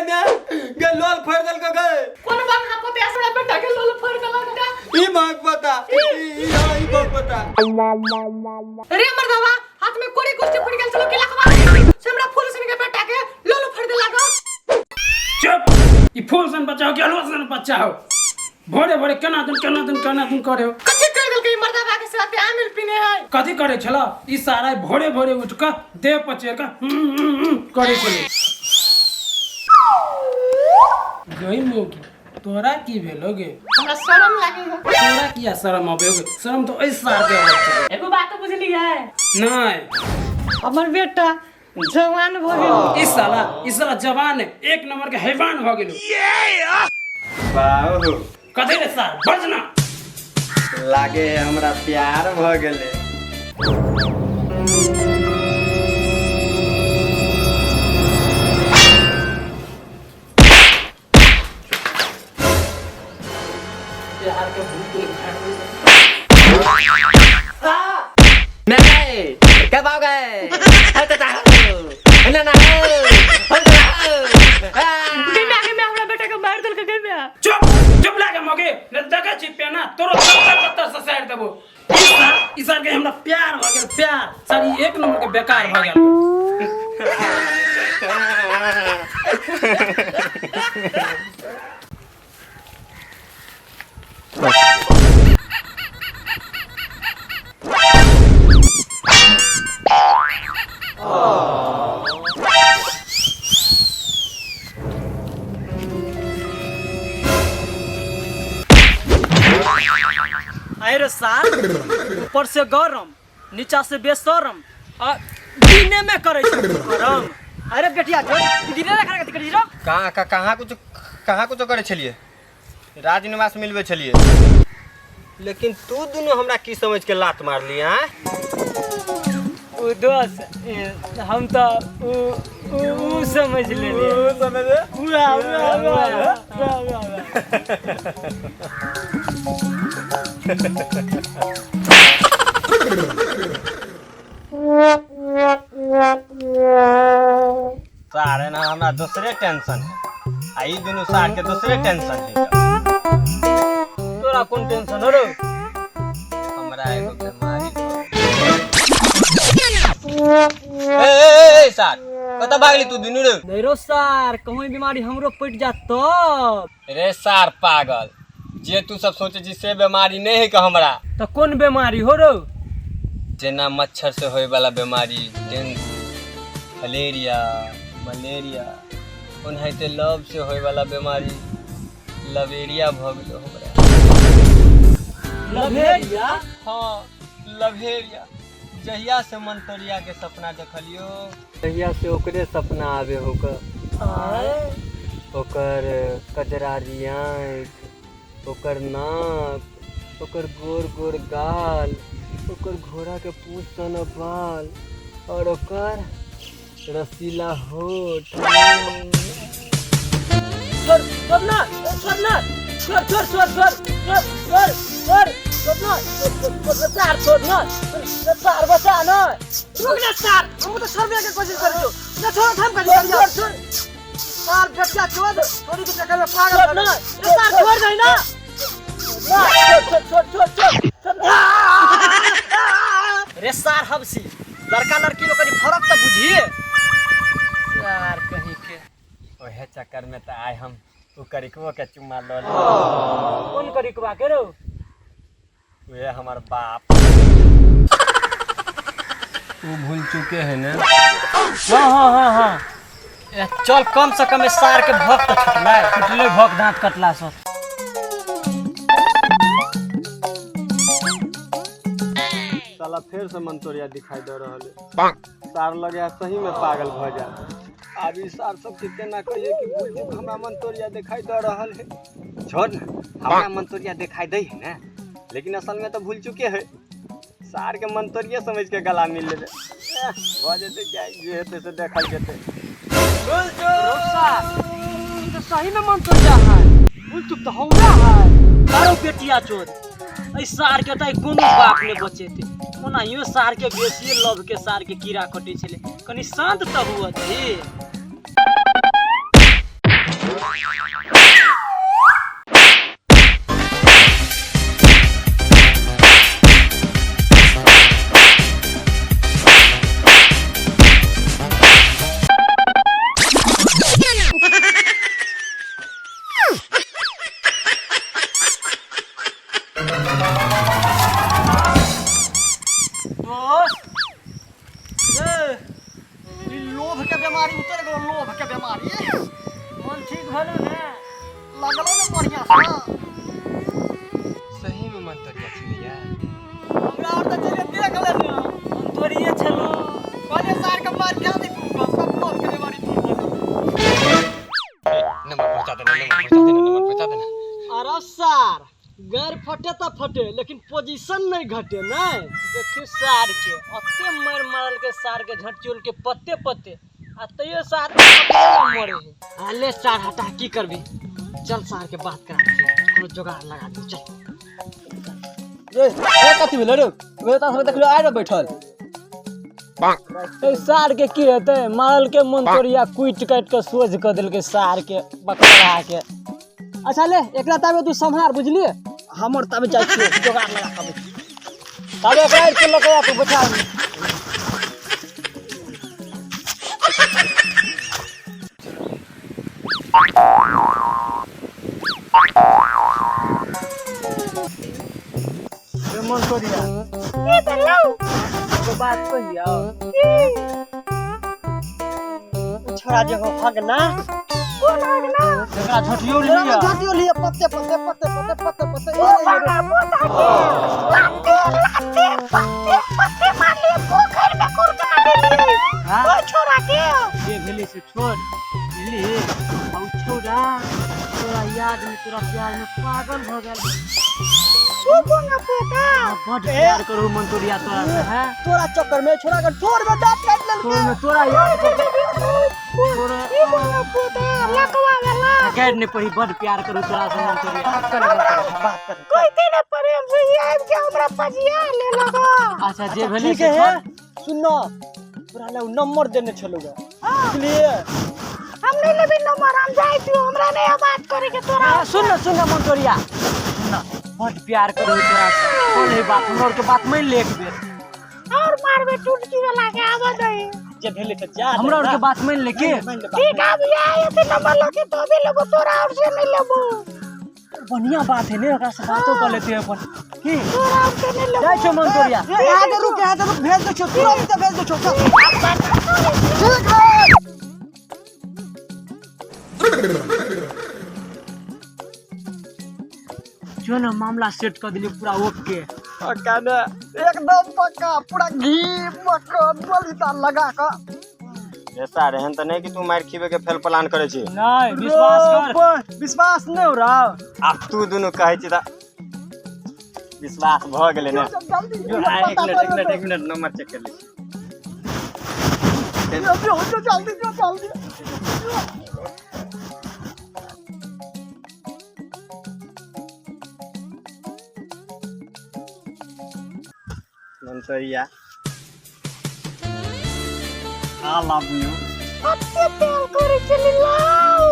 मैं गे लोल फोड़ देलको गे। कोन बांग पते हमरा बेटा के लोल फोड़ देलक? ई भाग पता, ई ई हां, ई भाग पता। रे मर्दवा, हाथ में कोड़ी कुश्ती फूट गेल छलो के लखवा से हमरा फूल सन के बेटा के लोल फोड़ देलक। चुप! ई फूल सन बच्चा हो कि अलुआ सन बच्चा हो, भोरे भोरे केना दिन केना दिन केना दिन करे हो। कथी कर देलकै ई मर्दवा के साथे आमिल पीने है? कथी करे छला ई सारा? भोरे भोरे उठ कऽ देह पर चढ़ कऽ करे छलै। गई मौगी, तोरा की भेलो गे? हमरा शरम लागे है। तोरा किया शरम आबे गे? शरम तो एहि सार के आबै छै। एगो बात बुझलियै? नहि। हमर बेटा जवान भ गेल। ई साला जवान है, एक नंबर के हैवान भ गेलो। बाबू। कथी रे सार, बजना। लागे है हमरा प्यार भ गेलै। प्यार के भूत नहीं, कब आओ गए? ना ना। गे में हमरा बेटा के मार देलकै गे में। चुप चुप लागे मगे ने, देखै छी पेना तोरो सत्तर सत्तर से साइड देबो। ई सार के हमरा प्यार भ गेल, प्यार। सर, ई एक नंबर के बेकार भ गेल। अरे सार, ऊपर से गरम, नीचा से बेशरम, आ दिने में करे छै गरम। अरे बेटिया जो दिने में खाना करी रो। कहाँ कहाँ कुछ, कहाँ कुछ करे छलिए? राजनिवास मिलबे छलिए, लेकिन तू दुनू हमरा की समझ के लात मारली? हैं उ दोस्त, हम तो उ उ उ समझ लेलिए। समझ उआ उआ उआ उआ उआ उआ। सारे ना हमरा दूसरे टेंशन है आ ई दुनू सार के दूसरे टेंशन है। तोरा कोन टेंशन हो रो? हमरा एगो बीमारी भऽ गेल। ए ए ए, सार, कतऽ भागली तू दुनू रे? नहीं रो सार, कहूँ ई बीमारी हमरो पटि जात तब। रे सार पागल, जे तू सब सोचे छी से बीमारी नहीं है के हमरा। तो कोन बीमारी हो रो? जेना मच्छर से होए वाला बीमारी, डेंगू, फलेरिया, मलेरिया, ओनाहिते लव से होए वाला बीमारी लवेरिया भऽ गेलो हमरा। लभेरिया? हाँ, लवेरिया। जहिया से मंतोरिया के सपना देखलियो, तहिया से ओकरे सपना आवे होकर, ओकर कजरारी आँखि, ओकर नाक, ओकर गोर गोर गाल, ओकर घोड़ा के पूँछ सन बाल और ओकर रसीला होठ। छोड़, छोड़ ना, छोड़ ना, छोड़ छोड़ छोड़ छोड़ छोड़ छोड़ छोड़ छोड़ ना, छोड़ छोड़ सार, छोड़ ना सार, बचा ना। रुक ना सार, हम तो छोड़बे के कोशिश करै छौ ना। छोड़, थाम कर, छोड़ छोड़ सार, बच्चा छोड़, छोड़ी के चक्कर में पागल ना सार, छोड़ नहीं ना ना, छोड़ छोड़ छोड़ छोड़ छोड़। रे सार हबसी, लड़का लड़की में कनी फर्क तऽ बुझिए सार कहीं के। ओहे चक्कर में तऽ आइ हम ओ करिकबो के चुम्मा लऽ ले। कोन करिकबा के रो? उहे हमर बाप। ऊ भूल चुके है ना। हाँ हाँ हाँ हाँ ए, चल, कम से कम इस सार के भक तो छुटलै, छुटलै भक दांत कटला से। साला फेर से मंतोरिया दिखाई दे रहल है। सार लगे है सही में पागल भ जा। आब ई सार सबके केना कहिए कि भूल चूक हमरा मंतोरिया दिखाई दे रहल है। छोड़ ना, हमरा मंतोरिया दिखाई दे है ना, लेकिन असल में तो भूल चुके है। सार के मंतोरिया समझ के गला मिल लेबे। भ जेतै क्या, जे हेतै से देखल जेतै। भूल चूक। ई तो सही में मन तोरिया है, भूल चुक तो हौरा है। अरे बेटिया चोद, एहि सार के तऽ कोनो बाप नहि बचेतै। ओनाहियो सार के बेसी लव के सार के कीड़ा कटै छलै, कनी शांत तऽ हुअ दही। मन ठीक भेलो ने? लगलो ने बढ़िया से। सही में मन तोरिया छलैया। हमरा और त चले देख लेने मन तोरिए छलो। कहलिए सार के मार खा दे तू सब मार के मारी तू। नंबर पहुंचा देना, नंबर पहुंचा देना, नंबर पहुंचा देना। अरे सार गैर फटे त फटे लेकिन पोजीशन नहीं घटे नहीं। देखी सार के अते मार मारल के सार के झटचोल के पत्ते पत्ते आ तैयो सार मरे है। अले सार हटा की करबी, चल सार के बात करा के कोनो जोगाड़ लगा दे चल। रे ए कथि भेलो रे? वे त सब देखलो आइ बैठल। ए सार के की हेतै, मारल के मन तोरिया कुटि काटि के सोझ क देलकै सार के बकरा के। अच्छा ले एकरा ताबे तू सम्हार बुझलिए, हमर ताबे जाइ छियै जोगाड़ लगा के। ताबे एकरा के लऽ के आ तू बैठा। रे मन तोरिया की भेलौ? एगो बात कहियौ? की? उ छोरा जे हो हगना। कोन हगना? एकरा झटियो तोरा लिया। झटियो लिया पत्ते पत्ते पत्ते पत्ते पत्ते पत्ते। ओ बाबा पोता के लाते लाते पत्ते पत्ते मारलिए पोखर में कुरका देलिए ओ छोरा के। जे भेलै से छोड़ बुझली, आ उ छौड़ा तोरा याद में तोरा प्यार में पागल भ गेल। ओ बोंगा पोता बड प्यार करू मन तोरिया तोरा से हैं। तोरा चक्कर में छोरा के ठोर में दांत काट लेलकै। तोर में तोरा याद तोरा ई बोंगा पोता लकवा वाला काट नहीं पड़ी, बड प्यार करू तोरा से मन तोरिया। बात कर बात कर कहते ना प्रेम से ई आबि के हमरा पजिया ले लगो। अच्छा जे भेलै ठीक से है छोड़। सुन न तोरा ले उ नंबर देने छलौ बुझलिए। हम नहीं लेबे नंबर, हम जाइ छियो, हमरा नहीं बात करे के तोरा। सुन न सुन न मन तोरिया सुन न, बड प्यार करू तोरा से। बोल हे बात हमरा के बात मान ले एक बेर। और मारबे टुटकी वाला के आबऽ दही। जे भेलै से जा हमरा और के बात मान ले के ठीक आब या एते नंबर लके तबे लेबो तोरा और से नहीं लेबो। बढ़िया बात है ने, ओकरा से बातो कर लेते अपन की तोरा और से नहीं लेबो। जाइ छौ मन तोरिया। यहाँ के रुक, यहाँ के रुक, भेज दे छौ तुरंत भेज दे छौ। चल ठीक है। जो ना मामला सेट कर दिलियो पूरा ओके। पक्का ने एकदम पक्का, पूरा घी मक्खन बलिता लगा के। रे सार एहन त नहीं कि तू मार खीबे के फेल प्लान करे छी। नहीं विश्वास कर। विश्वास नहीं हो रहा। आब तू दुनू कहै छी त विश्वास भ गेलै ने। जल्दी एक मिनट एक मिनट एक मिनट नंबर चेक कर लै छी। जल्दी जल्दी जल्दी। मनतोरिया I love you. कते प्यार करे छली लाउ।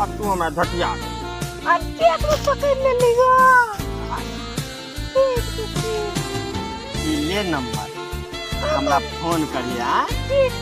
अब तू हमरा झटिया। आ केक में पकड़ लेली गो। ठीक ठीक ई ले नंबर हमरा फोन करिया। ठीक।